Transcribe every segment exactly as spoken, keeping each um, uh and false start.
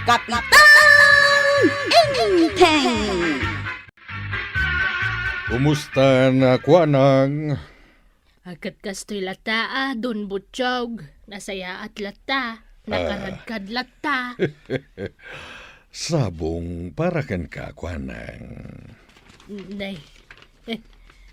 Kapitan Enteng! Kumusta na, Kuanang? Ket kastoy latta, a, Don Butchog. Nasayaat latta. Ah. Nakaradkad latta. Sabong para kenka, Kuanang. Nay.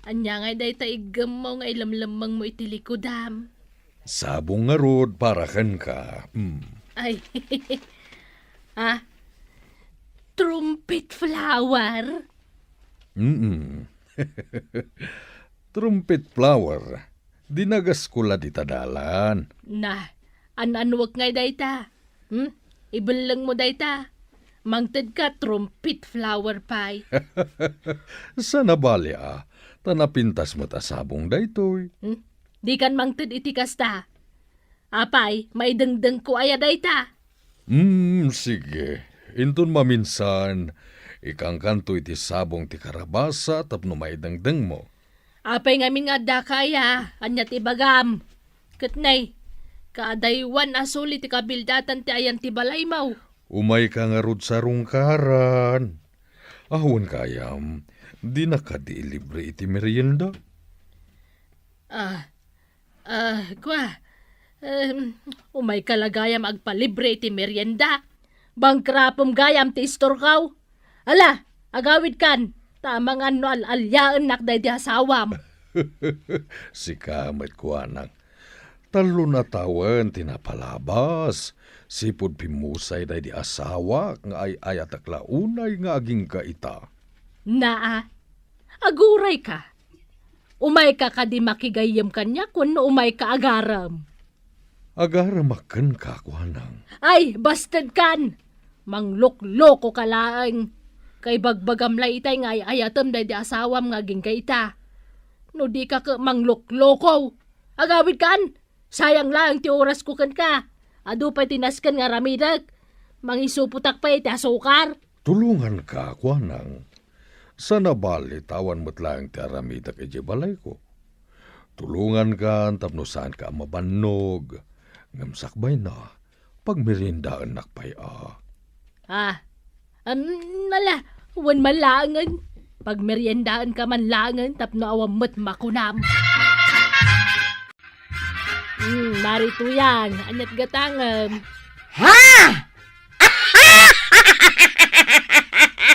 Ania ngay dayta iggem mo nga ilemlemmeng mo iti likudam? Sabong ngarud para kenka. Mm. Ay. Ah? Trumpet flower? Mm. Trumpet flower. Dinagas ko la dita dalan. Na, an-anwek ngay dayta. Hmm? Ibelleng mo dayta. Mangted ka, trumpet flower pay. Sana bali, a, ta napintas met a sabong daytoy. Hmm? Dikan mangted iti kasta. Apay, maidengdengko aya dayta? Hmm, sige. Inton maminsan, ikangkanto iti sabong ti karabasa tapno maidengdengmo. Apay ngamin nga addaka aya? Ania ti ibagam? Ket nay, kaadaywan a suli ti kabildatan ti ayan ti balaymo. Umayka ngarud sa rungkaran. Awan gayam, dinak kadi ilibre iti merienda? Ah, ah, kua, em, umayka la gayam agpalibre iti merienda. Bangkrapem gayam ti istorkaw. Ala, agawidkan, ta amangan no al-aliaennak daydi asawam. Sika met, Kuanang. Tallo a tawen ti napalabas, sipud pimmusay daydi asawak nga ay-ayatek la unay nga agingga ita. Naa, agurayka. Umayka kadi makigayyem kaniak wenno umayka agarem? Agaremak kenka, Kuanang. Ay, bastedkan! Mangloklokoka laeng. Kaibagbagam la itay nga ay-ayatem daydi asawam nga agingga ita. No dika ket mangloklokow, agawidkan! Sayang laeng ti orasko kenka. Adu pay ti nasken nga aramidek. Mangisupotak pay iti asukar. Tulonganka, Kuanang. Sana bali ta awan met laeng ti aramidek idiay balayko. Tulongankan tapno saanka a mabannog. Ngem sakbayna, pagmeriendaennak pay a. Ah, am, ala, wen man laengen. Pagmeriendaenka man laengen tapno awan met makunam. Hmm, Mari Tuyang, aniat gatangem? Ha?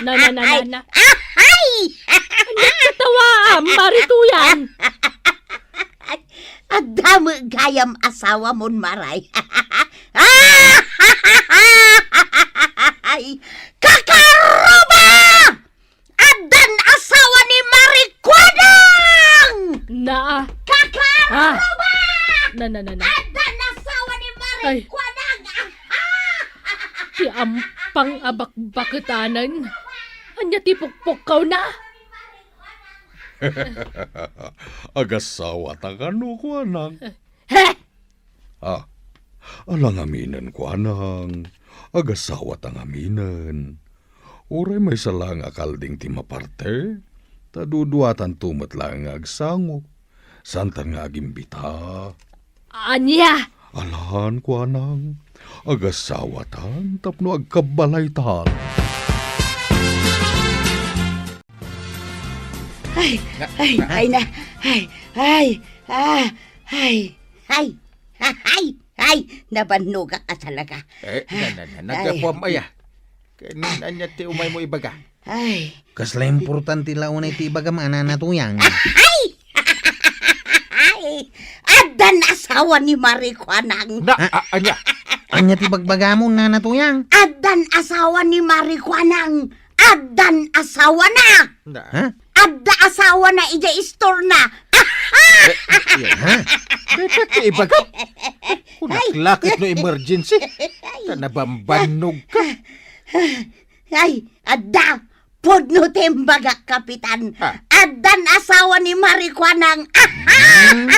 Na, na, na, na, Ay! na. Ay! Aniat katawaam, Mari Tuyang? Adda met gayam asawamon, Maray. Ay! Kakaruba! Addan asawa ni Marikuanang! Naa. Kakaruba! Ah. Na, na, na, na. Addan asawa ni Ay. Marikuanang! Aha! Ti ampang a bakbaketanan. Ania ti pukpukkawna? Agasawata kano, Kuanang? He! Ah, ala ngaminen, Kuanang, agasawata ngaminen. Uray maysa laeng a kalding ti maparte, ta duduatanto met laeng nga agsango. Saantan nga agimbita. Ania? Alan, Kuanang, agasawatan tapno agkabbalaytan. Ay, ay, ay na, ay, ay, ah, ay, ay, ay, ay, nabannogak a talaga. Eh, na, na, na, Ay. Naggapuam aya. Ken ania ti umaymo ibaga? Ay. Kasla importante la unay ti ibagam a, Nana Tuyang. Ay! Ay! Addan asawa ni Marikuanang. Na, Ha? a-, ania? Ania ti bagbagamon, Nana Tuyang? Addan asawa ni Marikuanang. Addan asawana. Na. Ha? Adda asawana idiay istorna. Eh, Ha? Dayta ti ibagam. Kunak Ay. Lakit no emergency. Ta nabambannog ka. Ay, adda. Pudno ti imbagak, Kapitan. Ah. Addan asawa ni Marikuanang. Hmm?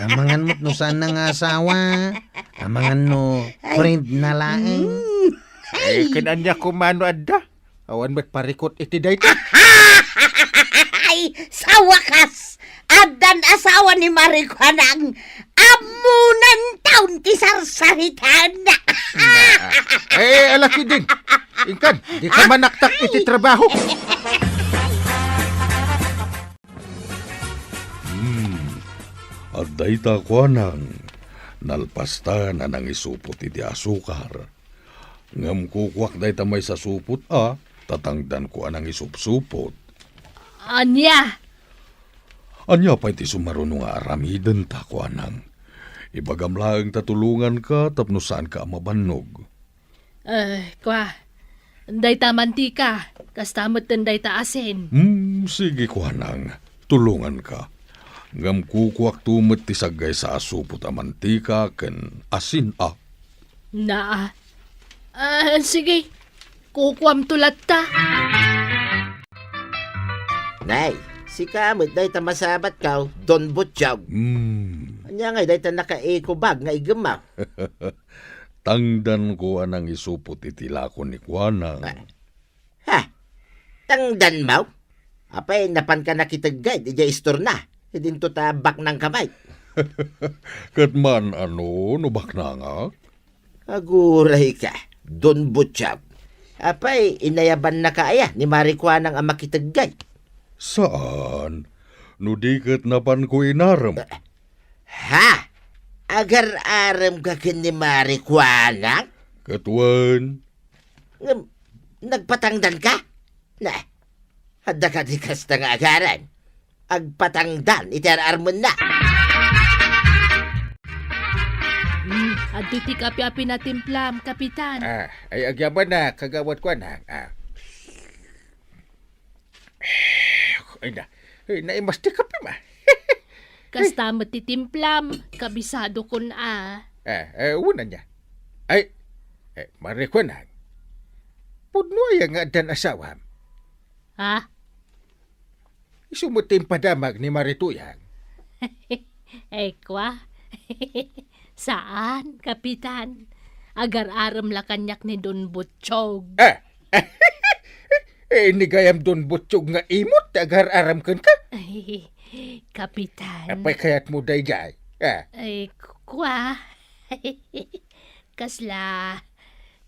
Amangan met no saan na nga asawa. Amangan no Ay. Friend na laeng. Mm. Eh, Ay. Ken ania koma no adda? Awan met parikut iti dayta. Ay, Sa wakas, addan asawa ni Mari Kuanang. Ammonan taon ti sarsaritan. Na, eh, alaki din. Inkan, di ka manaktak iti trabaho. Hmm, adda ita Kuanang. Nalpasta a nangisupot iti asukar. Ngem kukuak dayta maysa supot a, tatangdanko a nangisupsupot. Ania? Ania pay ti sumaruno nga aramidenta, Kuanang? Ibagam laeng ta tulonganka tapno saanka a mabannog. Eh, kua, dayta mantika, kasta met dayta asin. Hmm, sige, Kuanang, tulonganka. Ngem kukuakto met ti saggaysa a supot a mantika ken asin a. Naa. Ah, sige. Kukuamto latta. Nay, sika met dayta masabatko, Don Butchog. Hmm. Ania ngay dayta naka-eco bag nga iggemmo? Tangdanko a nangisupot iti lako ni Kuanang. Ah. Ha? Tangdanmo? Apay, napanka nakiteggay idiay istorna? Idinto ta baknangka met. Ket maan-ano no baknangak? Agurayka, Don Butchog. Apay, inayabannaka aya ni Mari Kuanang a makiteggay? Saan. No di ket napanko inarem. Ha? Agar-aremka ken ni Mari Kuanang? Ket wen. Ngem, nagpatangdanka? Na, adda kadi kasta nga agarem? Agpatangdan iti ar-armenna. Hmm, adtoy ti kape a pinatimplam, Kapitan. Ah, ay, agyamanak, Kagawad Kuanang. Ah. Ay na, ay, naimas ti kape, ma. Kasta met ti timplam, kabisadokon a. Ah, eh, wen ania. Ay, eh, Mari Kuanang. Pudno aya nga addan asawam? Ha? Isu met ti impadamag ni Mari Tuyang. Ay, kua. Saan, Kapitan. Agar-arem la kaniak ni Don Butchog. Ah! Eh, ni gayam Don Butchog nga imot ti agar-arem kenka? Ay, Kapitan. Apay kayatmo daydiay? Ah. Ay, kua. Kasla,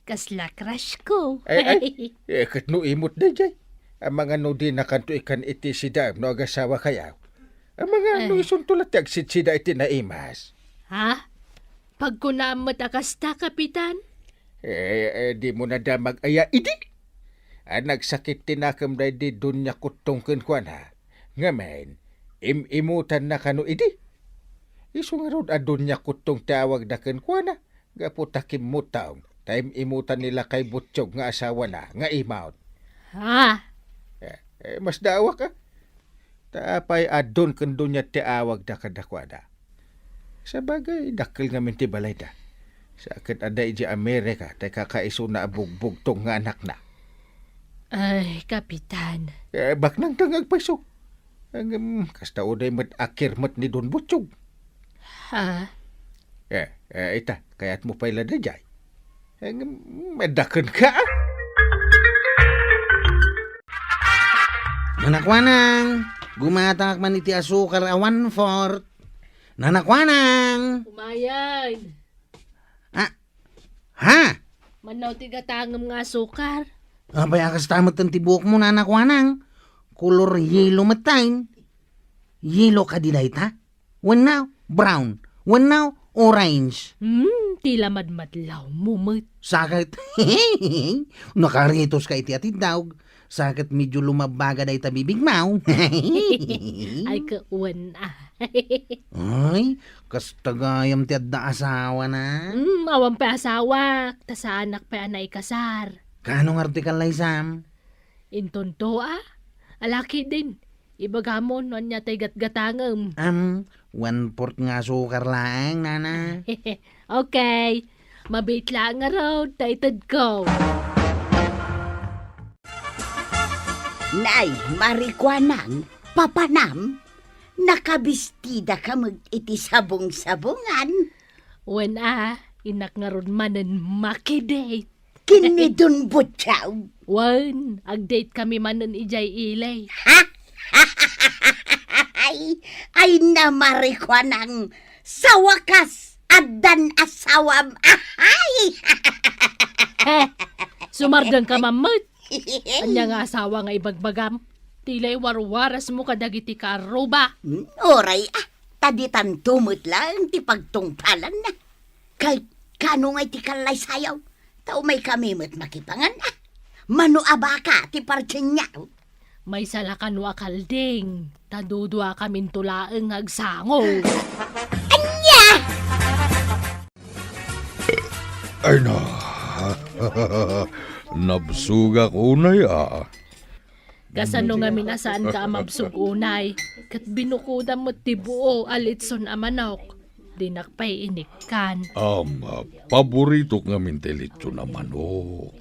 kasla crush ko. Ay, ay, eh, ket no imot daydiay. Amangan no dinakanto ikan iti sidaem no agasawakayo. Amangan no Eh. isunto la ti agsidsida iti naimas. Ha? Pagkunam met a kasta, Kapitan? Eh, eh, dimo nadamag aya idi? A nagsakit ti nakem daydi Doña Kuttong kenkuana. Ngamin, im-imutanna kano idi? Isu ngarud a Doña Kuttong ti awagda kenkuana. Gapu ta kimmutong, ta im-imutan ni lakay Butchog nga asawana nga imot. Ha? Eh, eh, masdaawak, a. Ta apay a Don ken Doña ti awagda kadakuada? Sabagay, dakkel ngamin ti balayda. Sa ket adda idiay Amerika, ti kakaisuna a bugbugtong nga anakna. Ay, Kapitan. Eh, baknangta nga agpayso. Ngem, kasta uday met a kirmet ni Don Butchog. Ha? Eh, eh, ita, kayatmo pay la daydiay? Eh, ngem, maddakenka, a? Nanakuanang, gumatangak man iti asukar a one-fourth. Nanakuanang! Umayen! Ah, ha? Manaw ti gatangem nga asukar. Apay a kasta metten ti buokmo, nanakuanang? Kolor yelo metten. Yelo kadi dayta? Wenno brown? Wenno orange? Hmm, ti la madmadlawmo met. Saket, nakaritoska iti atiddawg. Saket medyo lumabbaga dayta bibigmo. Ay, kawan, a. Ay, kasta gayam ti adda asawana? Hmm, awan pay asawak, ta saanak pay a naikasar. Kaano ngarud ti kallaysam? Intonto, a? Alakiden, ibagam no ania tay gatgatangem. Am, one-fourth nga asukar laeng, nana. Okay. Mabiit laeng ngarud ta itedko. Nay, Mari Kuanang, papanam, nakabistidaka met iti sabong-sabongan. Wen a, innak ngarud manen makidate. Ken ni Don Butchog. Wen, agdate kami manen idiay ili. Ha? Ay, ay, namari ko nang sawakas addan asawam. Ahay! Sumardeng ka, mammet. Ania nga asawa nga ibagbagam? Ti lay warwarasmo kadagiti kaarruba. Hmm, uray, ah, ta ditanto met laeng ti pagtungpalanna. Kay, kano ngay ti kallaysayaw? Ta umaykami met makipangan, ah. Mano a baka ti parsienyo? Maysa la kano a kalding, ta duduakaminto laeng nga agsango. Ania? Ay na, nabsogak unay, a. Kasano ngamin a saanka a mabsog unay? Ket binukodam met ti buo a litson a manok. Dinak pay inikkan. Am, paboritok ngamin ti litson a manok.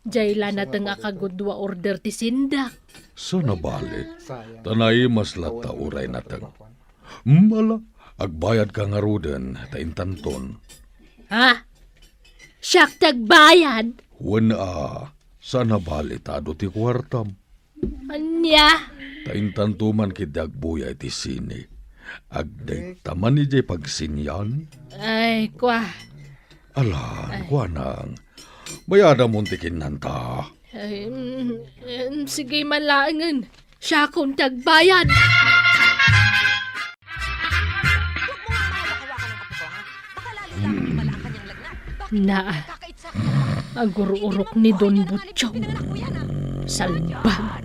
Diay la nateng a kagudua order ti sindak. Saan a bale, ta naimas latta uray nateng. Mala, agbayadka ngaruden, ta intanton. Ha? Siak ti agbayad? Wen a, saan a bale ta adu ti kuartam. Ania? Ta intanto man ketdi agbuya iti sine. Agdayta man idiay pagsinian? Ay, kua. Alan, ay, kuanang, bayadamon ti kinnanta. Ay, mm, em, sige man laengen. Siakon ti agbayad. Na, agur-urok ni Don Butchong. Salbag.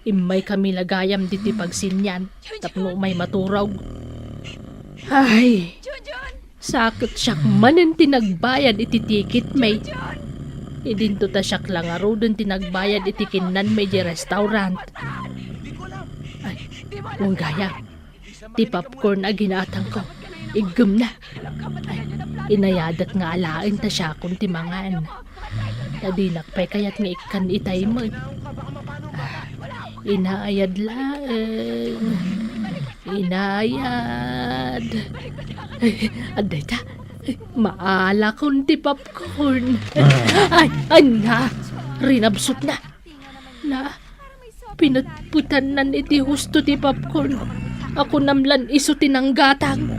Immaykami la gayam ditoy pagsinian tapno umay maturog. Ay, sakit siak manen ti nagbayad iti ticket mi. Idinto ta siak la ngaruden ti nagbayad iti kinnan mi iti restaurant. Ay, wen gayam. Ti popcorn a ginatangko, iggemna. Ay, inayadak nga alaen ta siakon ti mangan. Ta dinak pay kayat nga ikkan itay met. Ah, inayad laeng. Inayad. Ay, adda ita. Maalakon ti popcorn. Ay, anna. Rinabsotna. Na, pinetpetannan iti husto ti popcorn. Kunam lan isu ti nanggatang.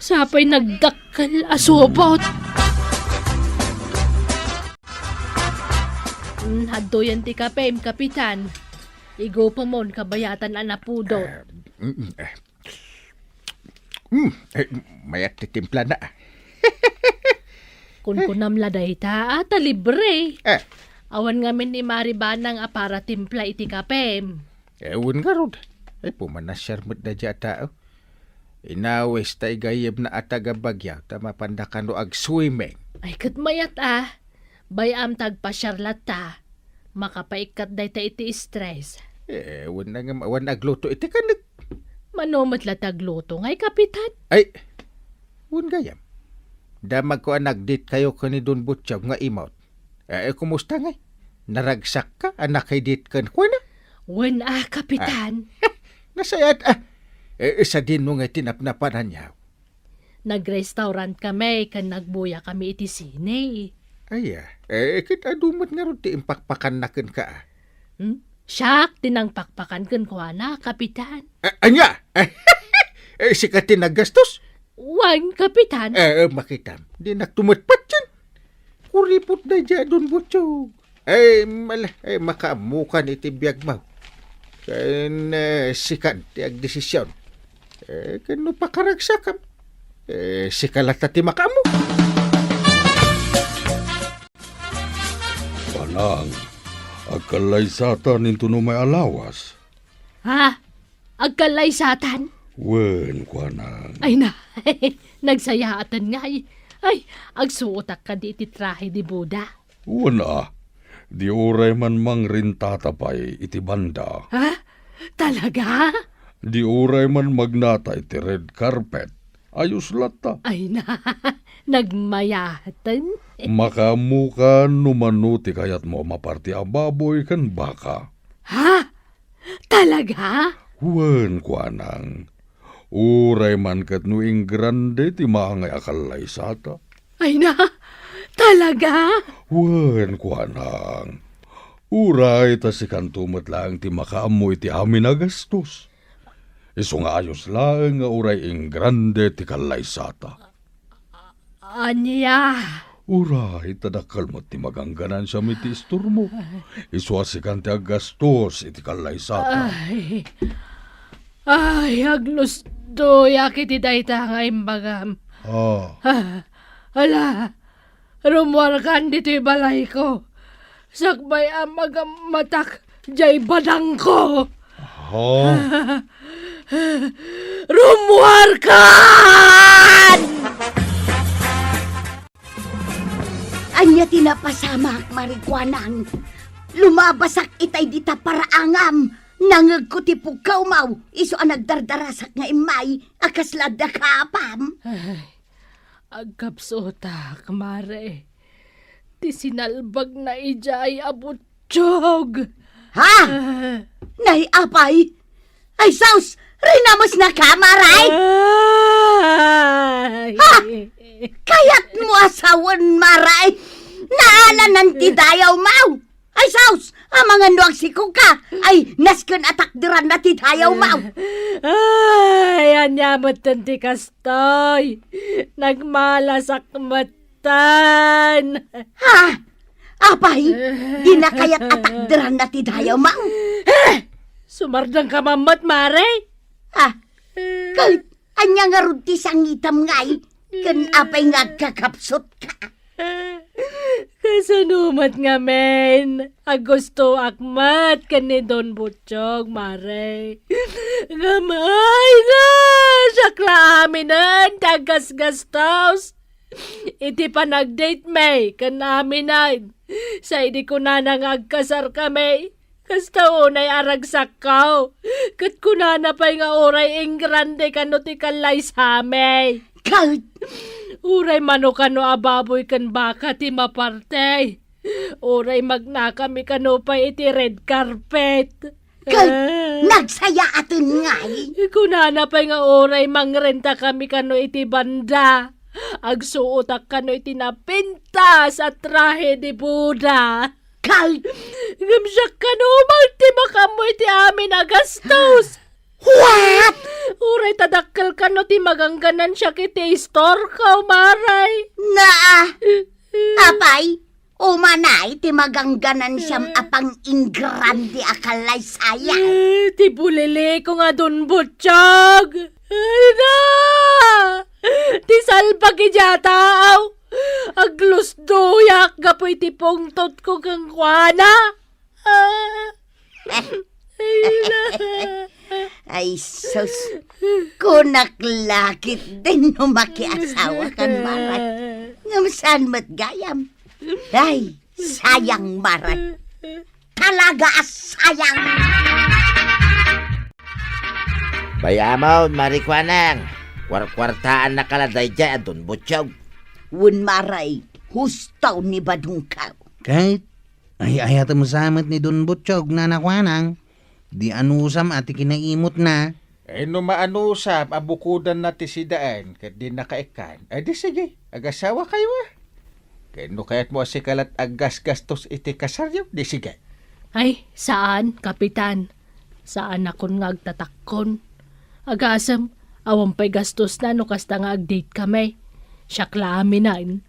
Sapay nagdakkel a subot. Mm, adtoyen ti kapem, Kapitan. Igupemon kabayatan a napudot. Eh, mm, eh. Hmm, eh, mayat ti timplana. Kunkunam la dayta, a, ta libre. Eh. Awan ngamin ni Mari Banang a para timpla iti kapem. Eh, wen ngarud. Ay, pumanasiar met daydiay a tao. Inawis ta igayyemna a taga Baguio, ta mapanda kano ag-swimming. Ay, ket mayat, a. Bay-am ta agpasiar latta. Makapaikkat dayta iti stress. Eh, wen na nga, wen agluto iti kanek. Mano met la ti agluto ngay, Kapitan? Ay, wen gayam. Damagko a nag-date kayo ken ni Don Butchog nga imot. Eh, kumusta ngay? Naragsakka a naka-date kenkuana? Wen a, Kapitan. Ah, nasayaat, a. Eh, sadino ngay ti napnapananyo? Nag-restaurant kami ken nagbuya kami iti sine. Aya, eh, ket adu met ngarud ti impakpakanna kenka, a. Hmm? Siak ti nangpakpakan kenkuana, Kapitan. A-, ania? Eh, sika ti naggastos? Wen, Kapitan. Eh, eh, makitam. Dinak tumetpatyen. Kuripot daydiay a Don Butchog. Ay, mala, ay, makaammokan iti biagmo. Ken, eh, sikan ti agdesisyon. Eh, ken no pakaragsakam, eh, sika latta ti makaammo. Kuanang, agkallaysatan intono may a lawas. Ha? Agkallaysatan? Wen, kuanang. Ay na, nagsayaaten ngay. Ay, agsuotak kadi iti trahe de boda. Wen a, di uray man mangrentata pay iti banda. Ha? Talaga? Di uray man magnata iti red carpet. Ayos latta. Ay na, nagmayaten. Makaammokan no mano ti kayatmo a maparti a baboy ken baka. Ha? Talaga? Wen, kuanang. Uray man ket no ingrande ti maangay a kallaysata. Ay na, talaga? Wen, kuanang. Uray ta sikanto met laeng ti makaammo iti amin a gastos. Isu nga ayos laeng nga uray ingrande ti kallaysata. Ania? Uray ta dakkel met ti magangganan siam iti istormo. Isu a sikan ti aggastos iti kallaysata. Ay. Ay, aglusdoyak iti dayta nga imbagam. Ah. Ah, ala, rummuarkan ditoy balayko. Sakbay a magammatak jay badangko. Ah. Rummuarkan! Ania ti napasamak, Marikuanang? Lumabasak itay dita paraangam. Nangegko ti pukawmaw, isu a nagdardarasak nga immay, a kasla adda kaapam. Ay, agkapsutak, Mare. Ti sinalbagna idiay a butchog. Ha? Ah. Nay, apay? Ay, sus! Rinamesnaka, Mare? Ay. Ha? Kayatmo a sawen, Mare? Naalanan ti dayawmaw. Ay, sus! Amangan no agsikog ka. Ay, nasken a takderanna ti dayawmaw. Ay, ania metten ti kastoy? Nagmalasak metten. Ha? Apay, dina kayat a takderanna ti dayawmaw? Eh! Sumardengka man met, Mare? Ha? Ket ania ngarud ti sangitam ngay? Ken apay nga agkakapsutka? Kasano met ngamin? Agustoak met ken ni Don Butchog, Mare. Ngem ay na, siak la aminen ti aggasgastos iti panagdate mi ken aminen. Sa idi kunana nga agkasarkami, kasta unay a ragsakko. Ket kunana pay nga uray ingrande kano ti kallaysami. Ket uray mano kano a baboy ken baka ti maparte. Uray magnakami kano pay iti red carpet. Ket nagsayaaten ngay. Kunana pay nga uray mangrentakami kano iti banda. Agsuotak kano iti napintas a trahe de boda. Kay, ngem siak kano man ti makaammo iti amin a gastos. What? Uray ta dakkel kano ti magangganan siak iti istorko, Mare. Naa, apay, umanay ti magangganan siam a pang-ingrande a kallaysayat. Eh, ti buliliko nga Don Butchog. Ay na! Ti salbag idiay a tao! Aglusdoyak gapu iti pungtotko kenkuana. Ah. Ay, sus. Kunak la ketdin no makiasawakan, Maray. Ngem saan met gayam? Ay, sayang, Maray. Talaga a sayang! Bay-amon, Marikuanang, kuarkuartaannaka la daydiay a Don Butchog. Wen, Maray, husto ni badongko. Ket ay-ayatem sa met ni Don Butchog, Nana Kuanang, di anusam a ti kinaimutna. Eh, no maanusam a bukodanna ti sidaen ket dinaka ikkan, eh, di sige, agasawakayo a. Ken no kayatmo a sika lat aggasgastos iti kasaryo, di sige. Ay, saan, Kapitan. Saanakon nga agtatakkon. Agasem, awan pay gastosna no kasta nga agdate kami. Siak la aminen.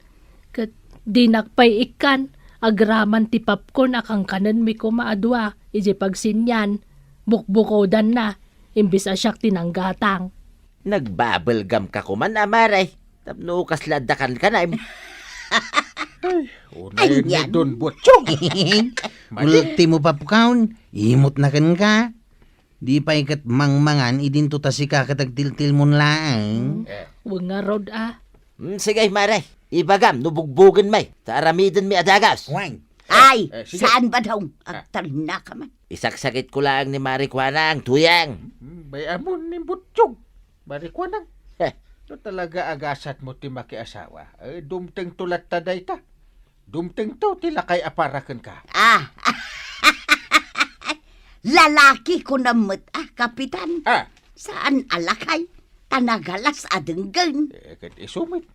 Ket dinak pay ikkan, agraman ti popcorn a kankanenmi koma a dua, idiay pagsinian, bukbukodanna, imbes a siak ti nanggatang. Nagbabelgamka koman, Amare. Tapno kasla adda kankanem. Ay, unayen ni Don Butchong. Madi. Ultimo popcorn, imutna kenka. Di pay ket mangmangan idinto ta sika ket agtiltilmon laeng. Eh. Wen ngarud a. Mm, sige, Mare. Ibagam no bugbugenmi, ta aramidenmi a dagas. Wen. Ay, eh, sige. Saan, Badong? Ah. Agtalnaka man. Isaksakitko laeng ni Mare Kuanang, Tuyang. Mm, bay-amon ni Butchog. Marikuanang, heh, no talaga agasatmo ti makiasawa, eh, dumtengto latta dayta. Dumtengto ti lakay a para kenka. Ah. Lalaki kunam met, ah, Kapitan. Ah. Saan a lakay, ta nagalas a denggen. Eh, ket isu met.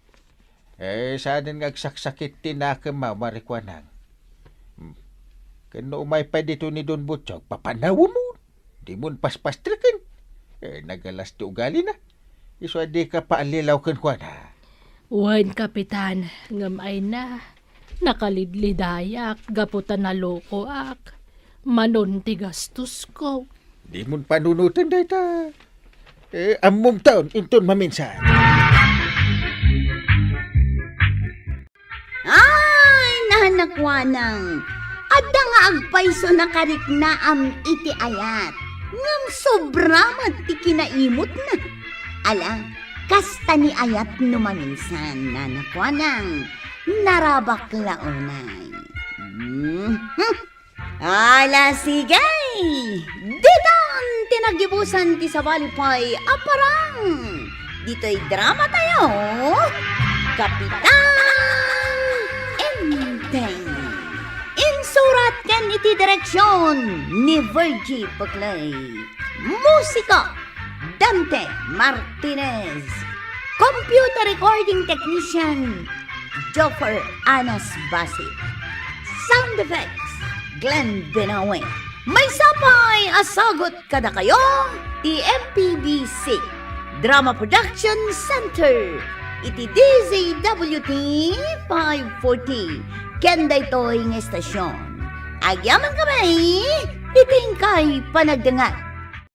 Eh, saanen nga agsaksakit ti nakem, Marikuanang. Hmm. Ken no umay pay ditoy ni Don Butchog, papanawemon. Dimon paspastreken. Eh, nagalas ti ugalina. Isu a dika paallilaw kenkuana. Wen, Kapitan, ngem ayna, nakalidlidayak gapu ta nalokoak. Manon ti gastosko. Dimon panunoten dayta. Eh, ammom taon, inton maminsan. Ay, nanakuanang, adda nga agpayso nakariknaam iti ayat, ngem sobra met ti kinaimutna. Ala, kasta ni ayat no maminsan, nanakuanang, narabak la unay. Mhm. Ala, sige! Ditan ti naggibusan ti sabali pay a parang ditoy drama tayo, Kapitan Enteng. Insurat ken iti direksyon ni Virgie Peclay. Musika, Dante Martinez. Computer recording technician, Joffer Anas Basi. Sound effects, Glenn Benawe. Maysa pay a sagut kadakayo ti M P B C Drama Production Center iti D Z W T five forty ken daytoy nga estasyon. Agyamankami iti inkay panagdengngeg.